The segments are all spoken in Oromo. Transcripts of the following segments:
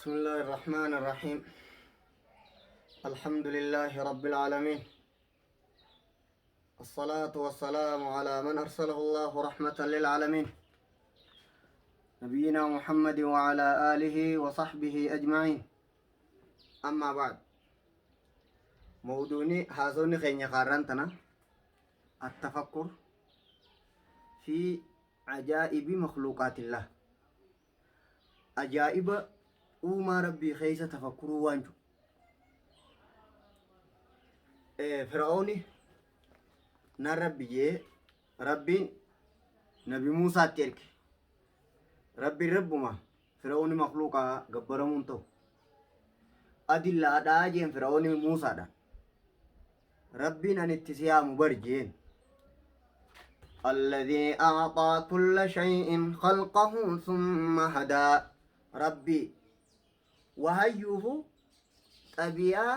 بسم الله الرحمن الرحيم الحمد لله رب العالمين الصلاة والسلام على من أرسله الله رحمة للعالمين نبينا محمد وعلى آله وصحبه أجمعين أما بعد موضوعني هازوني خيني خارنتنا التفكر في عجائب مخلوقات الله Ajaa'iba uumaa Rabbii keessa tafakkuruu waan jiru. Fir'aawni nan Rabbi jee Rabbiin Nabi Muusaatti erge. Rabbiin Rabbuma Fir'aawni makluuqaa gabbaramuun ta'u. Adillaadhaa jeen Fir'aawni Muusaadhaan. Rabbiin ani itti si yaamu bar jeen. Alladhii a'xaa kulla shay'in khalqahu thumma hadaa. Rabbii wahayyuufu xabii'aa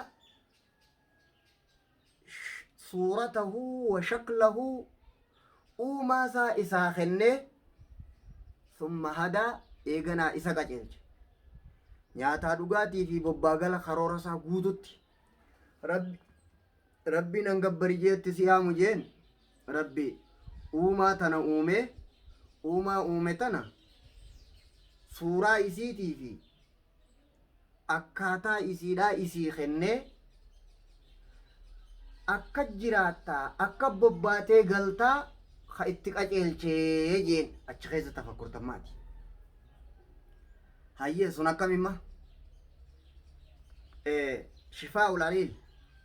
suuratahu wa shaklahu uumaa isaa isaa kennee summa hadaa eeganaa isa qajeelche. Nyaataa dhugaatii fi bobbaagala karoora isaa guututti Rabbi Rabbiin an gabbari jeetti si yaamu jeen Rabbi uumaa tana uumee uumaa uume tana suuraa isiitii fi akkaataa isiidhaa isii kennee akka jiraattaa akka bobbaatee galtaa ka itti qaceelchee jeen achi keessa tafakkurtammaati. Hayyee sun akkamimma? شفاء العليل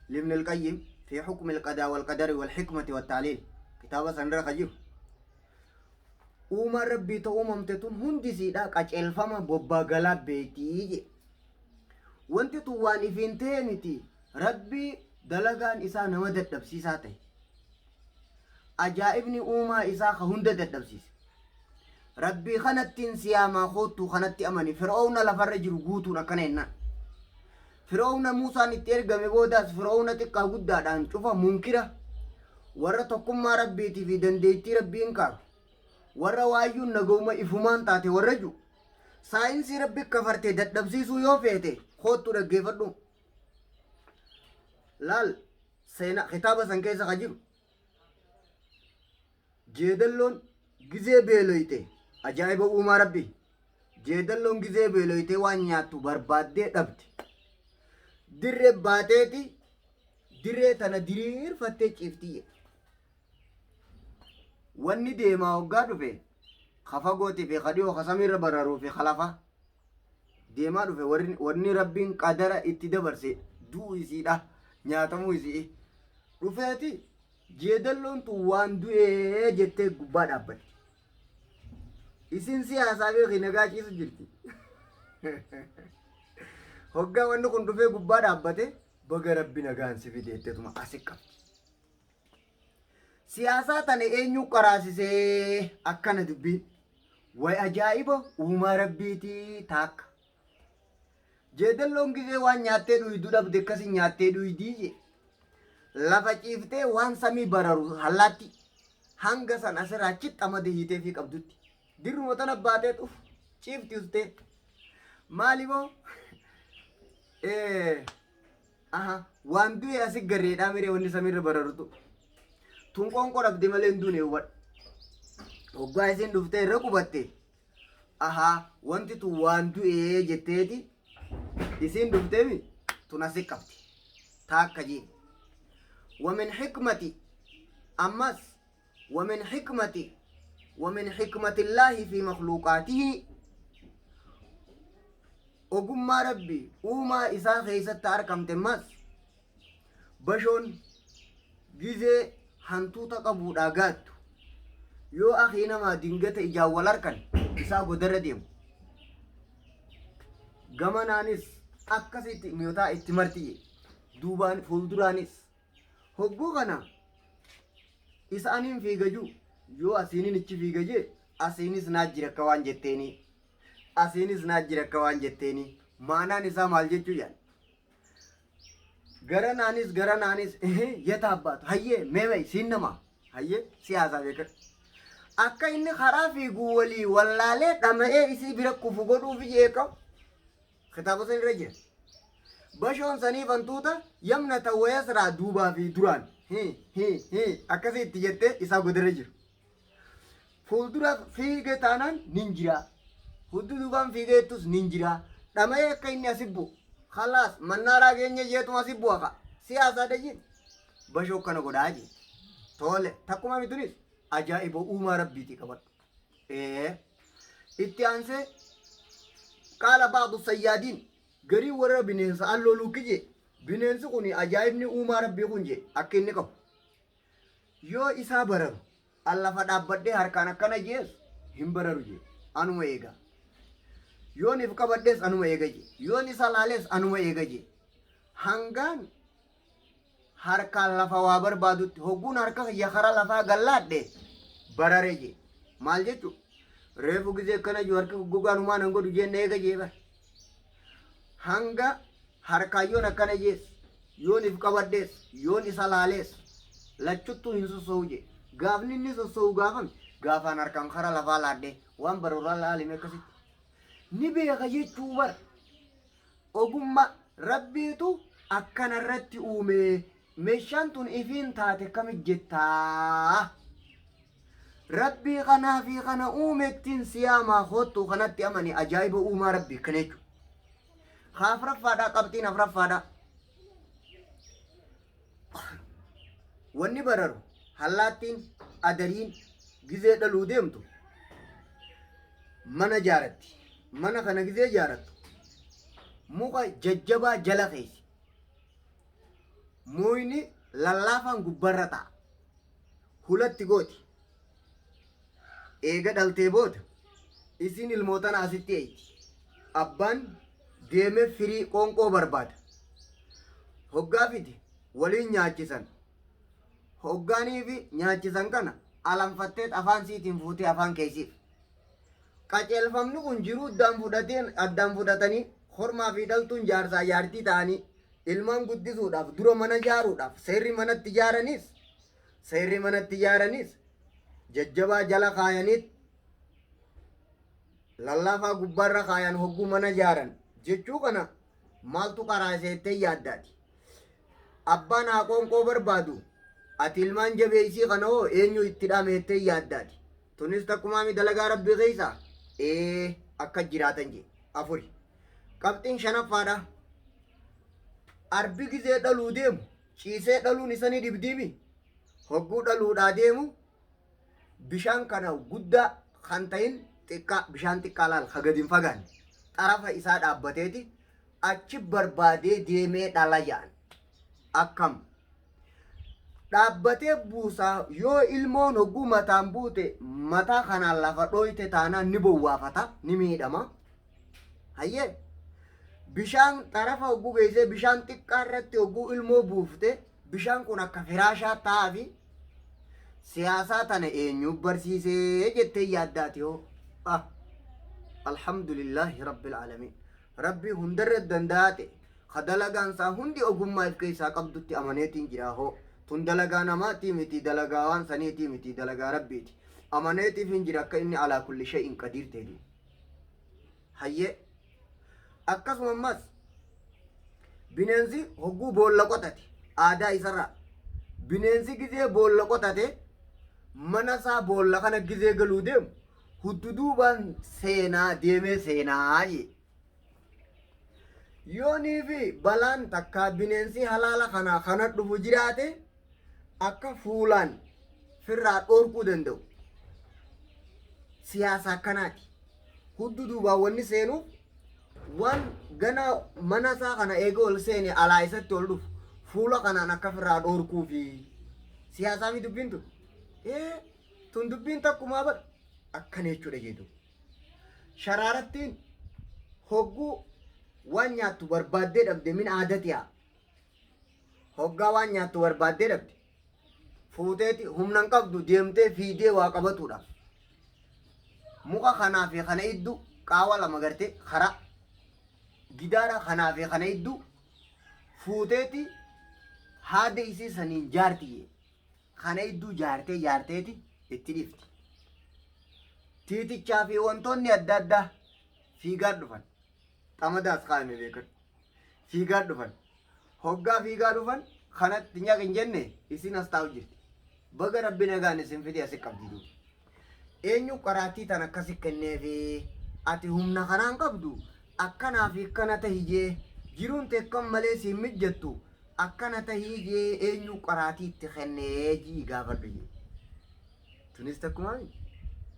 لابن القيم في حكم القضاء والقدر والحكمة والتعليل كتابة سنرى خجيب uumaan rabbii ta uumamte tun hundi isiidha qaceelfama bobbaa galaa beektii je wanti tun waan ifiin ta'e miti rabbii dalagaan isaa nama dadhabsiisaa ta'e ajaa'ibni uumaa isaa ka hunda dadhabsiise Rabbii kanattiin si yaamaa koottuu kanatti amani. Fir'oowna lafarra jiru guutuun akkana jennaan. Fir'oowna Muusaan itti ergame boodaas Fir'oowna xiqqaa guddaadhaan cufa munkira warra tokkummaa Rabbiitii fi dandeettii Rabbii inkaaru warra waayyuun nagawuma ifumaan taate warra jiru saayinsii Rabbi kafarte dadhabsiisuu yoo feete koottuu dhaggeeffadhu. Laal seena kitaaba san keessa ka jiru Jeedalloon gizee beeloyte ajaa'iba uumaa rabbi. Jeedalloon gizee beeloytee waan nyaattu barbaaddee dhabde. Dirree baateeti dirree tana diriirfattee ciifti jedhe. Wanni deemaa hoggaa dhufe ka fagootii fi ka dhiyoo ka samiirra bararuu fi ka lafaa deemaa dhufe wanni rabbiin qadara itti dabarse du'u isiidha nyaatamuu isii dhufeeti Jeedalloon tun waan du'ee jettee gubbaa dhaabbatti. Isin siyaasaa beeki nagaa ciisu jirti. Hoggaa wanni kun dhufee gubbaa dhaabbate baga rabbi nagaan si fide jetteetuma asi qabdi. Siyaasaa tana eenyu qaraasisee akkana dubbiin. Way ajaa'iba uumaa rabbiitii taakka. Jeedalloon gizee waan nyaattee dhuydu dhabde akkasi nyaattee dhuydii jee. Lafa ciiftee waan samii bararu hallaatti hanga san asirraa achitti xamade hiitee fi qabdutti. Dirruma tana baatee dhuf ciifti ustee. Maali moo? Aha waan du'e asi garreedhaa miree wanni samiirra bararutu. Tun qoonqoo dhabde malee hin duune hubadhu. Hoggaa isin dhuftee irra qubatte ahaa wanti tun waan du'ee jetteeti isiin dhufteemi tun asi qabdi taakka jee wamin hikmati ammas wamin hikmati wamin hikmatillaahi fi makluuqaatihi ogummaa rabbi uumaa isaa keessatti arkamte ammas Bashoon gizee hantuuta qabuudhaa gaattu yoo akii namaa dingata ijaan wal arkan isaa godarra deemu. Gamanaanis akkasitti mi'otaa itti marti jee. Duubaan fuulduraanis. Hogguu kana isaaniin fiigaju yoo asiinin ichi fiiga jee asiinis naa jira akka waan jetteenii. Asiinis naa jira akka waan jetteenii. Maanaan isaa maal jechuu yaal? Gara naanis gara naanis yeta abbaatu hayyee meemee siin nama hayyee siyaasaa beekadhu. Akka inni karaa fiigu walii wallaalee dhama'ee isii bira kufu godhuuf jeeqamu. Kitaaba san irra jira. Bashoon saniif hantuuta yamnata wayasraa duubaa fi duraan hi hi hi akkasii itti jettee isaa godarra jiru. Fuuldura fiige taanaan nin jira. Hudduu duubaan fiigee jettus nin jira. Dhama'ee akka inni asi bu'u. Khalaas mannaaraa geenye jeetuma asi bu'a ka. Siyaasaa dayyin. Bashoo akkana godhaa jee. Tole takkuma mitunis ajaa'iba uumaa rabbiitii qabadhu. Ee. Itti aansee qaala ba'du sayyaadiin garii warra bineensa alloo luukki jee bineensi kun ajaa'ibni uumaa rabbii kun jee akka inni qabu. Yoo isaa bararu an lafa dhaabbadhee harkaan akkana jees hin bararu jee anuma eega. Yoon if qabadhees anuma eega jee. Yoon isa laalees anuma eega jee. Hangaan harkaan lafa waa barbaadutti hogguun harka kiyya kara lafaa gallaadhe barare jee. Maal jechu? Reefu gizee akkana jiru harki gogaan humaa nan godhu jeen na eega jee bar. Hanga harkaan yoon akkana jees, yoon if qabadhees, yoon isa laalees lachuttuu hin sosso'u jee. Gaafni inni sosso'u gaafami gaafaan harkaan kara lafaa laadhee waan barurraa laalime akkasitti. Ni beeka jechuu bar. Ogummaa Rabbiitu akkana irratti uume meeshaan tun ifiin taate kami jettaa? Rabbii kanaa fi kana uumettiin siyaamaa koottuu kanatti amani ajaa'iba uumaa Rabbii kana jechuudha. Ka afraffaadhaa qabxiin afraffaadhaa. Wanni bararu hallaattiin adariin gizee dhaluu deemtu mana jaaratti. Mana kana gizee jaarattu muka jajjabaa jala keessa. Muyni lallaafaan gubbarra ta'a. Hulatti gooti. Eega dhaltee booda isiin ilmoo tana asitti eeyti. Abbaan deemee firii qoonqoo barbaada. Hoggaa fide waliin nyaachisan. Hoggaanii fi nyaachisan kana alanfatteet afaan siitiin fuutee afaan keessiif. Qaceelfamni kun jiruu addaan fudhateen addaan fudhatanii hormaa fi dhaltuun jaarsaa jaartii ta'anii ilmaan guddisuudhaaf dura mana ijaaruudhaaf seerri manatti ijaaranis Seerri manatti ijaaranis jajjabaa jala kaayaniit lallaafaa gubbaarra kaayan hogguu mana ijaaran jechuu kana maaltu qaraaseettee yaaddaati. Abbaan haa qoonqoo barbaadu ati ilmaan jabeessii kana hoo eenyu itti dhaameettee yaaddaati. Tunis takkumaami dalagaa rabbii keessaa ee akka jiraatan jee afuri. Qabxiin shanaffaadha. Arbi gizee dhaluu deemu Ciisee dhaluun isa ni dhibdiimi? Hogguu dhaluudhaa deemu bishaan kana guddaa kan ta'in xiqqaa bishaan xiqqaa laal ka gadi hin fagaanne xarafa isaa dhaabbateeti achi barbaadee deemee dhala ja'an. Akkam dhaabbatee buusaa yoo ilmoon hogguu mataan buute mataa kanaan lafa dhooyte taanaan ni bowwaafata ni miidhama. Hayyee bishaan xarafa hogguu geessee bishaan xiqqaa irratti hogguu ilmoo buufte bishaan kun akka firaashaa ta'aa fi siyaasaa tana eenyu barsiisee jettee yaaddaati hoo. Ah, alhamdulillahi rabbil aalamiin. Rabbii hundarra danda'aa ta'e ka dalagaan isaa hundi ogummaa if keessaa qabdutti amaneetiin jira hoo. Tun dalagaa namaatii miti dalagaa waan saniitii miti dalagaa rabbiiti. Amaneetiif hin jira akka inni alaa kulli shay'in qadiir ta'e. Hayyee. Akkasuma ammas bineensi hogguu boolla qotate aadaa isarraa bineensi gizee boolla qotate mana isaa boolla kana gizee galuu deemu huddu duubaan seenaa deemee seenaa jee. Yoonii fi balaan takkaa bineensi halaala kanaa kana dhufu jiraate akka fuulaan firraa dhoorkuu danda'u. Siyaasa akkanaati. Huddu duubaan wanni seenuuf waan gana mana isaa kana eega ol seene alaa isatti ol dhufu fuula kanaan akka firraa dhoorkuufi. Siyaasaa mi dubbiin tun? Ee tun dubbiin takkumaa bar akkana jechuudha jeetu. Sharaarattiin hogguu waan nyaattu barbaaddee dhabde min aadatihaa. Hoggaa waan nyaattu barbaaddee dhabde fuuteeti humna hin qabdu deemtee fiigdee waa qabatuudhaaf. Muka kanaa fi kana iddu qaawa lama gartee karaa gidaara kanaa fi kana iddu fuuteeti haada isii saniin jaarti. Kana idduu jaartee jaarteeti itti dhifti. Tiitichaa fi wantoonni adda addaa fiigaa dhufan. Xamadaas kaayame beekadhu. Fiigaa dhufan. Hoggaa fiigaa dhufan kanatti nyaq hin jenne isin as taa'u jirti. Baga Rabbi nagaan isin fide asi qabdi duuba. Eenyu qaraatii tan akkasi kenneefi ati humna kanaan qabdu akkanaa fi akkana tahi jee jiruun tee akkam malee siin mijjattu akkana tahii jee eenyu qaraatii itti kennee jii gaafadhu jee. Tunis takkumaa mi?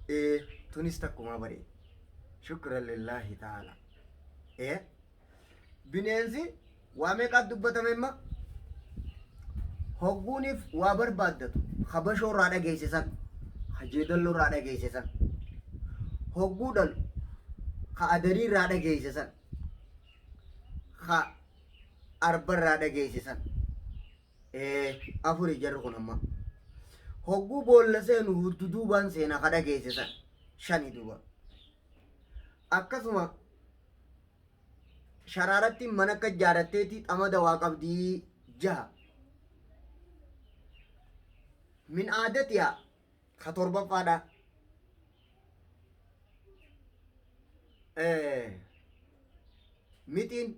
Ee tunis takkumaa baree. Shukran lillaahi ta'ala. Ee bineensi waa meeqaat dubbatame imma hogguuniif waa barbaaddatu habashoo irraa dhageesse san ka jeedalloo irraa dhageesse san hogguu dhalu ka adarii irraa dhageesse san ka arba irraa dhageesse san ee afuri jarri kun amma hogguu boolla seenu huddu duubaan seena ka dhageesse san shani duuba akkasuma Sharaarattiin mana akka ijaaratteeti xamada waa qabdii jaha. Min aadatiha ka torbaffaadha. Mixiin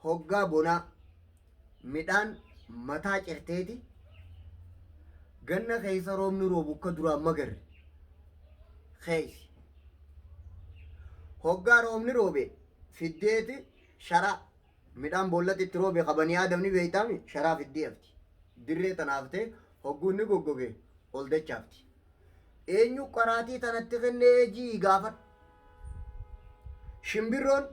hoggaa bonaa midhaan mataa cirteeti ganna keessa roobni roobu akka duraan magarre keeysi. Hoggaa roobni roobe fiddeeti sharaa midhaan boollatti itti roobe ka banii aadam ni beeytaami sharaa fiddee hafti. Dirree tana haftee hogguu inni goggoge ol dachaafti. Eenyu qaraatii tanatti kennee jii gaafadhu. Shimbirroon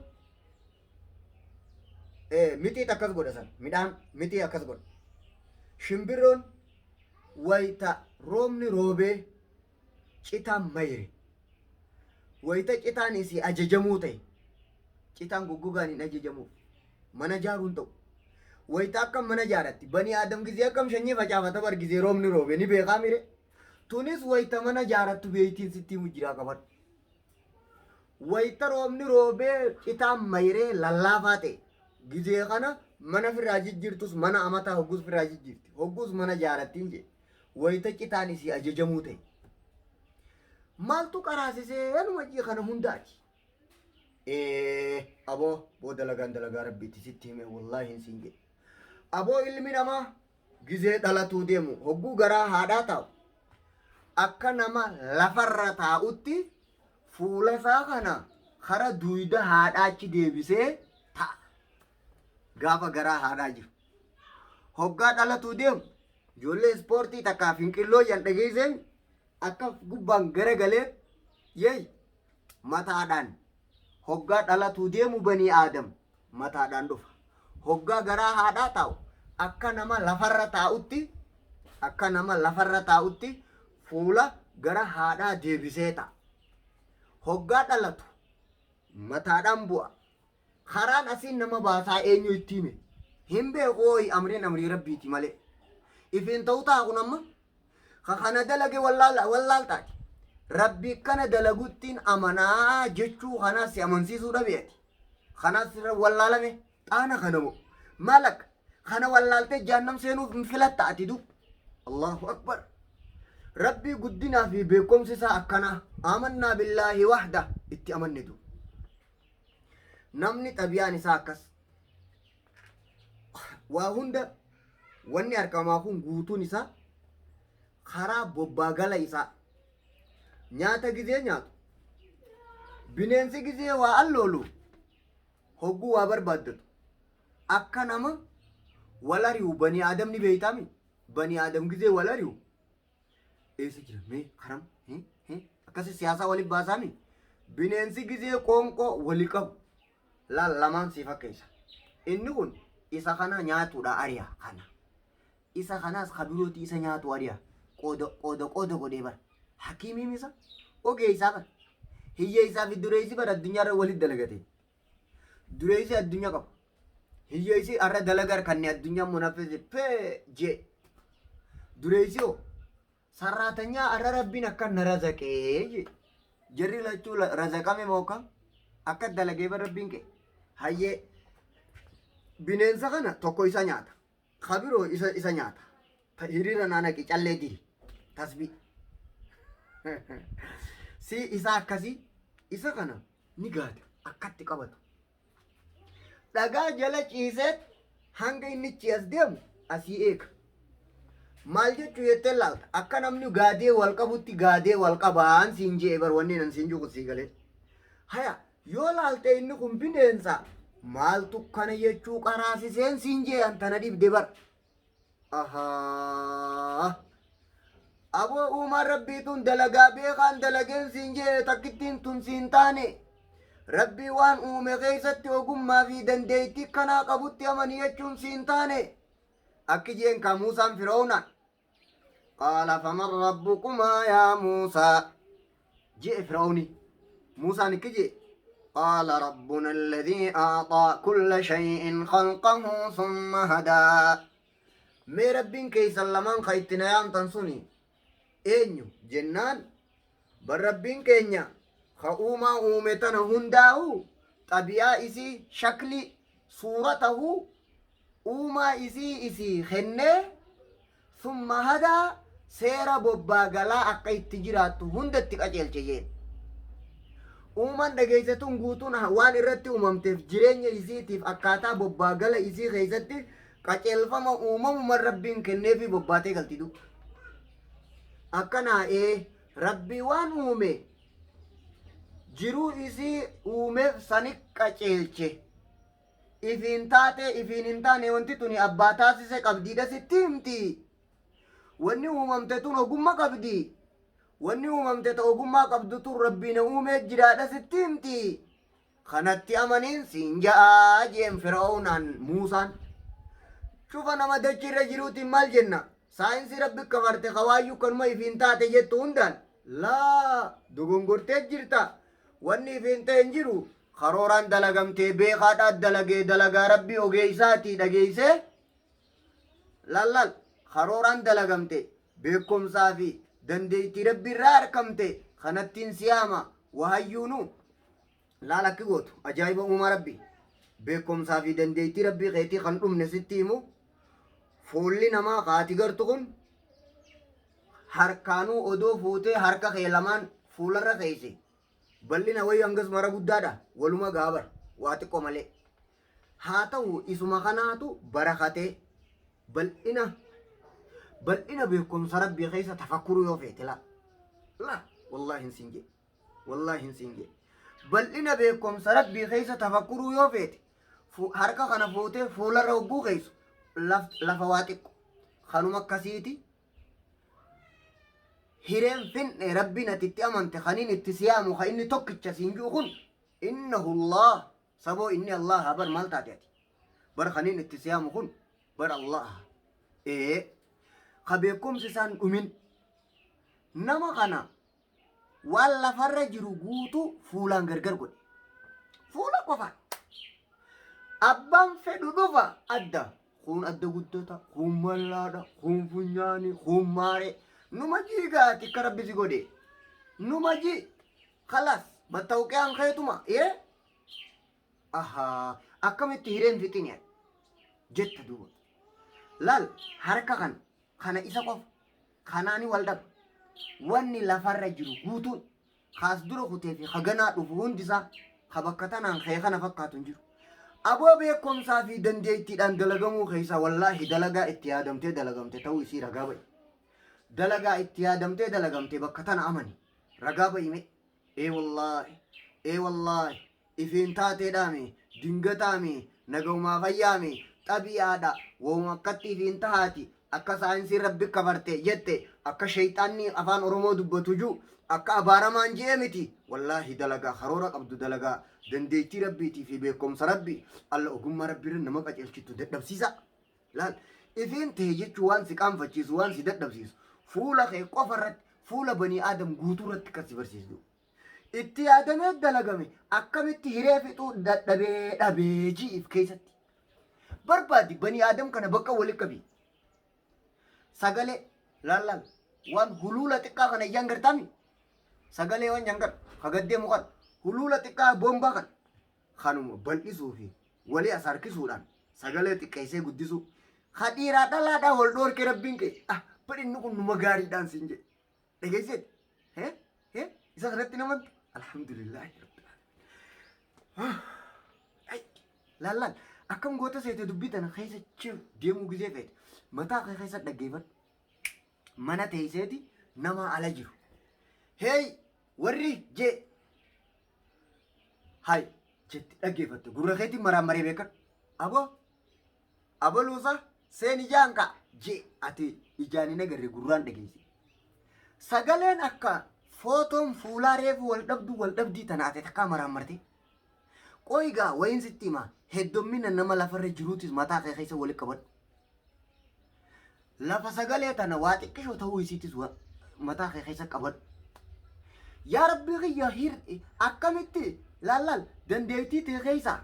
mixiit akkas godha san midhaan mixii akkas godha. Shimbirroon wayta roobni roobee citaan mayre wayta citaan isii ajajamuu ta'e citaan goggogaan hin ajajamuuf mana jaaruun ta'u wayta akkam mana jaaratti banii aadam gizee akkam shanyii facaafata bar gizee roobni roobe ni beekaa mire tunis wayta mana jaarattu beeytiin sitti himu jiraa qabadhu wayta roobni roobee citaan mayree lallaafaa ta'e gizee kana mana firraa jijjiirtus mana amataa hoggus firraa jijjiirti hoggus mana jaarattiin jedhe wayita citaan isii ajajamuu ta'e. Maaltu qaraasisee anuma jii kana hundaati. Ee aboo boo dalagaan dalagaa rabbiiti sitti hime wallaahi hin siin jedhe. Aboo ilmi namaa gizee dhalatuu deemu hogguu garaa haadhaa taa'u akka nama lafarra taa'utti fuula isaa kana kara duuyda haadhaachi deebisee ta'a. Gaafa garaa haadhaa jiru. Hoggaa dhalatuu deemu ijoollee ispoortii takkaa finqilloo yan dhageesseen akka gubbaan garagalee yeey mataadhaan hoggaa dhalatuu deemu banii aadam mataadhaan dhufa. Hoggaa garaa haadhaa taa'u akka nama lafarra taa'utti akka nama lafarra taa'utti fuula gara haadhaa deebisee ta'a. Hoggaa dhalatu mataadhaan bu'a. Karaan asiin nama baasaa eenyu itti hime? Hin beeku hooyi amriin amrii rabbiiti malee. Ifiin ta'u ta'a kun amma. Ka kana dalage wallaaltaati. Rabbi kana dalaguttiin amanaa jechuu kanaas si amansiisuu dhabe ati. Kanaas sirra wallaalame xaana kana moo. Maal akka kana wallaaltee jaannam seenuuf hin filatta ati du. Allahu akbar. Rabbii guddinaa fi beekumsi isaa akkanaa. Amannaa billaahi wahda itti amanne du. Namni xabiyaan isaa akkas. Waa hunda wanni argamaa kun guutuun isaa karaa bobbaa gala isaa. Nyaata gizee nyaatu. Bineensi gizee waa alloolu hogguu waa barbaaddatu. Akka nama wal ari'u banii aadam ni beeytaami. Banii aadam gizee wal ari'u eessa jira mee karam akkasi siyaasaa waliif baasaami bineensi gizee qoonqoo wali qabu laal lamaan sii fakkeessa inni kun isa kana nyaatuudha ari'a kana isa kanaas kabirooti isa nyaatu ari'a qooda qooda qooda godhee bara hakiimiin isa ogeessaa bara hiyyeessaa fi dureessi bara addunyaarra walitti dalagate dureessi addunyaa qabu Hiyyeessi har'a dalaga harkanne addunyaan munaffisi pee jee. Dureessi hoo sarraatanyaa har'a rabbiin akka na razaqee jee. Jarri lachuu razaqame moo akkam? Akka dalagee bar rabbiin kee. Hayyee bineensa kana tokko isa nyaata. Ka biroo isa isa nyaata. Ta hiriira naa naqi callee diri. Tasbii. Si isa akkasii isa kana ni gaata. Akkatti qabatu. Dhagaa jala ciiseet hanga inni ichi as deemu asii eega. Maal jechuu jettee laalta? Akka namni gaadee wal qabutti gaadee wal qabaan siin je'e bar wanni nan siin juqu sii galee. Haya yoo laalte inni kun bineensa maaltu kana jechuu qaraasiseen siin je'e an tana dhibde bar. Ahaa. Aboo uumaan rabbii tun dalagaa beekaan dalageen siin je'e takkittiin tun siin taane. Rabbii waan uume keessatti ogummaa fi dandeettii kanaa qabutti amani jechuun siin taane. Akki jeen kaa Muusaan Fir'aawnaan. Qaala faman rabbukumaa yaa Muusaa. Je'e Fir'aawni. Muusaan ikki je'e. Qaala rabbuna alladhii a'xaa kulla shay'in khalqahu summa hadaa. Mee rabbiin keessan lamaan ka itti na yaamtan suni eenyu jennaan bar rabbiin keenya ka uumaa uume tana hundaa'u xabi'aa isii shaklii suuratahu uumaa isii isii kennee summa hadaa seera bobbaa galaa akka itti jiraattu hunda itti qajeelche jeen. Uumaan dhageesse tun guutuun waan irratti uumamteef jireenya isiitiif akkaataa bobbaa gala isii keessatti qajeelfama uumamuman rabbiin kenneefii bobbaatee galti du. Akkanaa ee rabbii waan uume jiruu isii uumeef sani qajeelche. Ifiin taatee ifiin hin taane wanti tuni abbaa taasise qabdiidha sitti himti. Wanni uumamte tun ogumma qabdi. Wanni uumamte ta ogummaa qabdu tun rabbii na uumee jiraadha sitti himti. Kanatti amaniin siin ja'aa jeen Fir'aawnaan Muusaan. Cufa nama dachii irra jiruutiin maal jenna? Saayinsii rabbi kafarte kawaayyuu kanuma ifiin taate jettu hundaan laa dogongortee jirta. Wanni ifiin ta'e hin jiru. Karooraan dalagamtee beekaadhaa dalagee dalagaa rabbii ogeessaatii dhageessee lallal karooraan dalagamte beekumsaa fi dandeettii rabbii irraa argamte kanattiin siyaama wahayyuunu laal akki gootu ajaa'iba uumaa rabbii beekumsaa fi dandeettii rabbii keetii kan dhumne sitti himu fuulli namaa kaati gartu kun harkaanuu odoo fuutee harka kee lamaan fuularra keesse bal'ina wayii hangas mara guddaadha waluma gaabar waa xiqqoo malee haa ta'u isuma kanaatu barakatee bal'ina bal'ina beekumsa rabbii keessa tafakkuruu yoo feete laa laa wallaahi hin siin jedhe wallaahi hin siin jedhe bal'ina beekumsa rabbii keessa tafakkuruu yoo feete harka kana fuutee fuularra hogguu keessu lafa waa xiqqo kanuma akkasiiti hireen finne rabbiin ati itti amante kaniin itti siyaamu ka inni tokkicha siin ji'u kun innahu Allah saboo inni Allah bar maal taate ati bar kaniin itti siyaamu kun bar Allah ee ka beekumsi isaan dhumin nama kana waan lafarra jiru guutuu fuulaan gargar godhe fuula qofa abbaan fedhu dhufa adda kuun adda guddata kuun mallaadha kuun funyaani kuun maaree numa jiigaati akka rabbi si godhe numa jii kalaas mattawqiyaan keetuma ee ahaa akkamitti hireen fixini jetta duuba laal harka kan kana isa qofa kanaani wal dhaba wanni lafarra jiru guutuun kaas dura kutee fi haganaa dhufu hundisaa ka bakka tanaan kee kana fakkaatu hin jiru. Aboo beekumsaa fi dandeettiidhaan dalagamuu keessaa wallaahi dalagaa itti yaadamtee dalagamte ta'uu isii ragaa ba'i. Dalagaa itti yaadamtee dalagamte bakka tana amani. Ragaa ba'i mee. Ee wallaahi ee wallaahi ifiin taateedhaami dingataami nagaumaa fayyaami xabi'aadha wahuma akkatti ifiin tahaati akka saayinsiin rabbi kafarte jette akka sheyxaanni afaan oromoo dubbatu ju akka abaaramaan je'e miti wallaahi dalagaa karoora qabdu dalagaa dandeettii rabbiitii fi beekumsa rabbi alla ogummaa rabbiirra nama qaceelchittu dadhabsiisa laal ifiin ta'e jechuu waan si qaanfachiisu waan si dadhabsiisu fuula kee qofa irratti fuula banii aadam guutuu irratti kan si barsiisu itti yaadamee dalagame akkamitti hiree fixuu dadhabee dhabee ji'iif keessatti barbaadi banii aadam kana bakka walitti qabi sagalee laal laal waan huluula xiqqaa kana ijaan gartaami sagalee waan jangan kagaddeemu kan huluula xiqqaa boombaa kan kanuma bal'isuu fi walii as harkisuudhaan sagalee xiqqeessee guddisuu ka dhiiraa dhalaadhaa wal dhoorke rabbiin kee ah badhinni kun numa gaariidhaan siin jedhe dhageessee he he isa kanatti namantu alhamdulillaahi rabbil aalamiin. Laal laal akkam goota seete dubbii tana keessa deemuu gizee feete mataa kee keessa dhaggeeffadhu. Mana teesseeti nama ala jiru. Hey warri jee hay jetti dhaggeeffatte gurra keetiin maraan maree beekadhu. Aboo abaluusa seen ijaan ka'a jee ati ijaan hin agarre gurraan dhageessi. Sagaleen akka footoon fuulaa reefu wal dhabdu wal dhabdii tana ati takkaa maraan marte. Qoy gaa wayiin sitti hima heddommina nama lafarra jiruutis mataa kee keessa walitti qabadhu. Lafa sagalee tana waa xiqqishoo ta'uu isiitis mataa kee keessa qabadhu. Yaa Rabbii kiyya hir akkamitti laal laal dandeettii tee keessa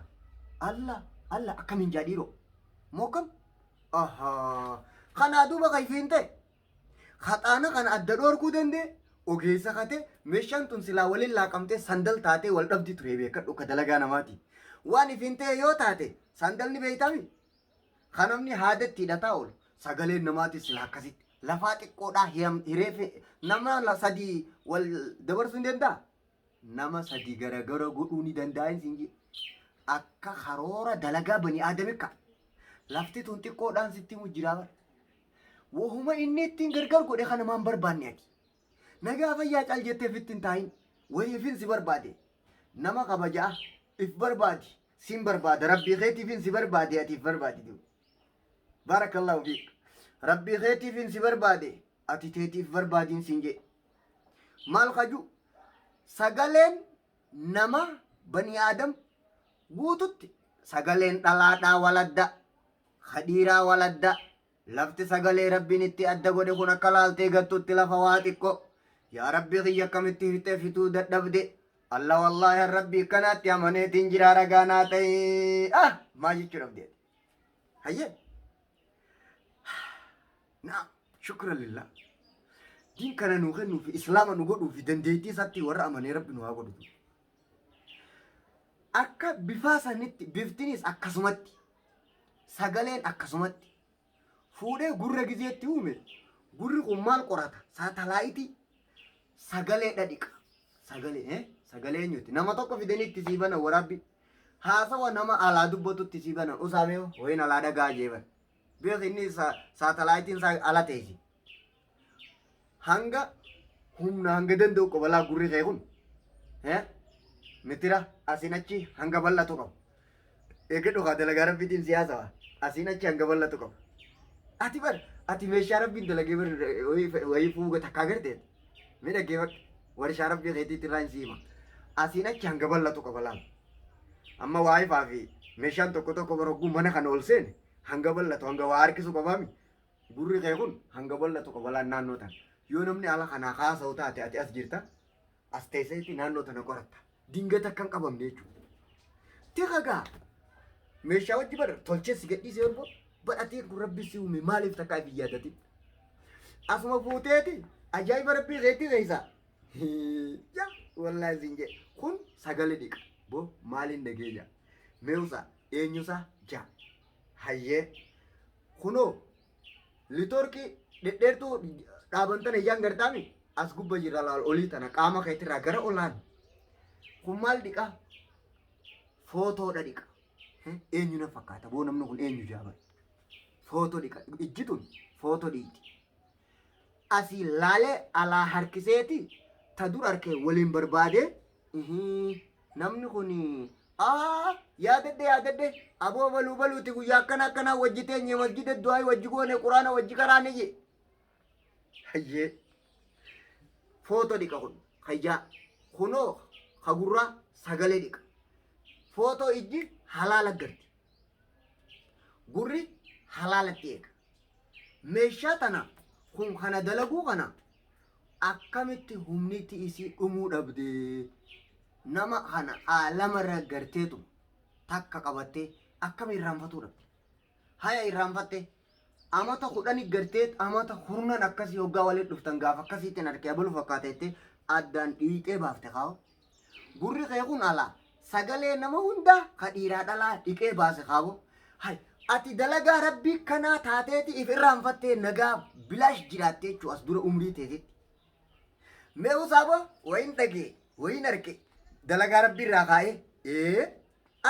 Allah Allah akkamiin jaa dhiiroo moo kam ahaa kanaa duuba kayfiin ta'e haxaana kana adda dhoorkuu danda'e ogeessa kate meeshaan tun silaa waliin laaqamtee sandal taatee wal dhabdi ture beekadhu akka dalagaa namaati. Waan ifiin ta'e yoo taate sandalni beeytami kan namni haadatti hidhataa oolu sagaleen namaatis sila akkasitti lafaa xiqqoodhaa hiree nama sadii wal dabarsuu hin danda'a. Nama sadii garagara godhuu ni danda'a hin jedhe. Akka karoora dalagaa bani aadamikka. Lafti tun xiqqoodhaan sitti himu jiraa bara. Wahuma inni ittiin gargar godhe kana maan barbaanne ati. Nagaa fayyaa cal jettee fitti hin taa'in. Wayiifin si barbaade. Nama kabajaa if barbaadi. Sin barbaada rabbii keetiifin si barbaade ati if barbaadi. Barakallahu fiik. Rabbii keetiifin si barbaade ati teetiif barbaadiin siin jedhe. Maal kaju sagaleen nama bani aadam guututti sagaleen dhalaadhaa waladda kadhiiraa waladda lafti sagalee rabbiin itti adda godhe kun akka laaltee gattutti lafa waa xiqqoo yaa rabbi kiyya akkamitti hirtee fituu dadhabde alla wallaahi rabbii kanaatti amaneetiin jiraa ragaa naa ta'e ah maal jechuu dhabde hayyee naam shukran lillah diin kana nuu kennuu fi islaama nu godhuu fi dandeettii isaatti warra amanee rabbi nu haa godhutu akka bifaa sanitti biftinis akkasumatti sagaleen akkasumatti fuudhee gurra gizeetti uume gurri kun maal qorata saatalaayitii sagalee dhiqa sagalee sagalee eenyuti nama tokko fidanii itti sii banan waraabbi haasawa nama alaa dubbatutti sii banan usaamee wayin alaa dhagaa jeeban beek inni saatalaayitiin isaa ala teessi hanga humna hanga danda'u qobalaa gurri kee kun mitira asiin achi hanga bal'atu qabu. Eeggadhu kaa dalagaa rabbiitiin siyaasawa asiin achi hanga bal'atu qabu. Ati bar ati meeshaa rabbiin dalagee bar wayii fuuga takkaa gartee mee dhaggeeffadhu warshaa rabbii keetiitti irraa hin siima. Asiin achi hanga bal'atu qaba laal. Amma waayifaa fi meeshaan tokko tokko bara hogguu mana kana ol seene hanga bal'atu hanga waa harkisu qabaami. Gurri kee kun hanga bal'atu qaba laal naannoo tana. Yoo namni ala kanaa haasa'u taate ati as jirta as teesseetti naannoo tana qoratta. Dingata akka hin qabamne jechuudha. Tika gaa meeshaa wajji bara tolchee si gadhiisee ergo badhatee kun rabbi si uume maaliif takkaa if hin yaadatin. Asuma fuuteeti ajaa'iba rabbii keetti keessa. Yaa wallaahi siin jedhe kun sagalee dhiqa. Bo maaliin dhageenya? Meewusaa eenyusaa jaa. Hayyee kunoo litorkii dhedheertuu dhaaban tana ijaan gartaami as gubba jira laal olii tana qaama keetirraa gara olaan kun maal dhiqa footoodha dhiqa eenyu na fakkaata boo namni kun eenyu jaaban footoo dhiqa ijji tun footoo dhiiti asii laalee alaa harkiseeti ta dur harkee waliin barbaadee namni kun yaadadhe yaadadhe aboo baluu baluuti guyyaa akkana akkanaa wajji teenye masjida du'aa wajji goone quraana wajji karaane je hayyee footoo dhiqa kun hayyaa kunoo hagurraa sagalee dhiqa footoo ijji halaala garti gurri halaalatti eega meeshaa tana kun kana dalaguu kana akkamitti humniti isii dhumuu dhabde nama kana aalamarra garteetu takka qabattee akkam irraanfatuu dhabde haya irraanfatte amata 10 gartee amata kurnan akkasii hoggaa waliin dhuftan gaafa akkasiitiin harkee abalu fakkaata jettee addaan dhiixee baafte kaa'u gurri kee kun alaa sagalee nama hundaa ka dhiiraa dhalaa dhiqee baase kaa'u hay ati dalagaa rabbii kanaa taateeti if irraanfattee nagaa bilaash jiraattee jechuu as dura umrii teetitti. Mee usaabo wayin dhagee wayin arge dalagaa rabbii irraa kaa'ee ee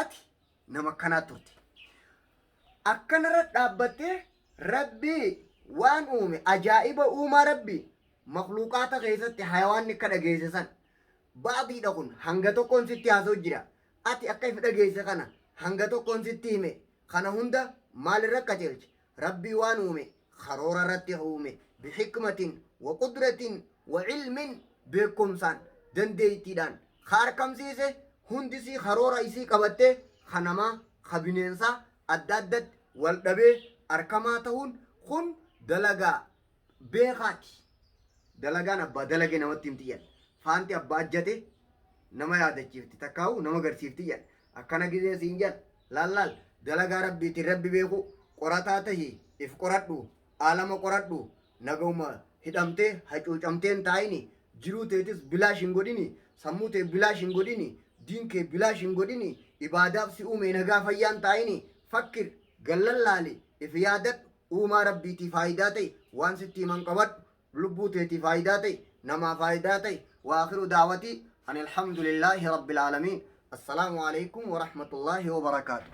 ati Nama akkanaa turte. Akkanarra dhaabbattee Rabbii waan uume ajaa'iba uumaa Rabbii makluuqaata keessatti hayawaanni akka dhageesse san ba'diidha kun hanga tokkoon sitti haasa'u jira. Ati akka if dhageesse kana hanga tokkoon sitti hime kana hunda maalirra qajeelche? Rabbii waan uume karoora irratti uume bihikmatin wa qudratin wa ilmin beekumsaan dandeettiidhaan ka arkamsiise hundisii karoora isii qabattee ka namaa ka bineensaa adda addatti wal dhabee arkamaa ta'uun kun dalagaa beekaati. Dalagaan abbaa dalage namatti himti jedhan. Faanti abbaa ajjate nama yaadachiifti takkaa'u nama garsiifti jedhan. Akkana gizee siin jedhan laal laal dalagaa rabbiitiin rabbi beeku qorataa tahi if qoradhu aalama qoradhu nagahuma hidhamtee hacuucamtee hin taa'ini jiruu teetis bilaash hin godhini sammuu tee bilaash hin godhini diin kee bilaash hin godhini ibaadaaf si uume nagaa fayyaan taa'ini fakkir gallallaali if yaadadhu uumaa rabbiitii faayidaa ta'e waan sitti himan qabadhu lubbuu teetii faayidaa ta'e namaa faayidaa ta'e waakiru daawatii ani alhamdulillaahi rabbil aalamiin. Assalaamu alaikum warahmatullaahi wabarakaatu.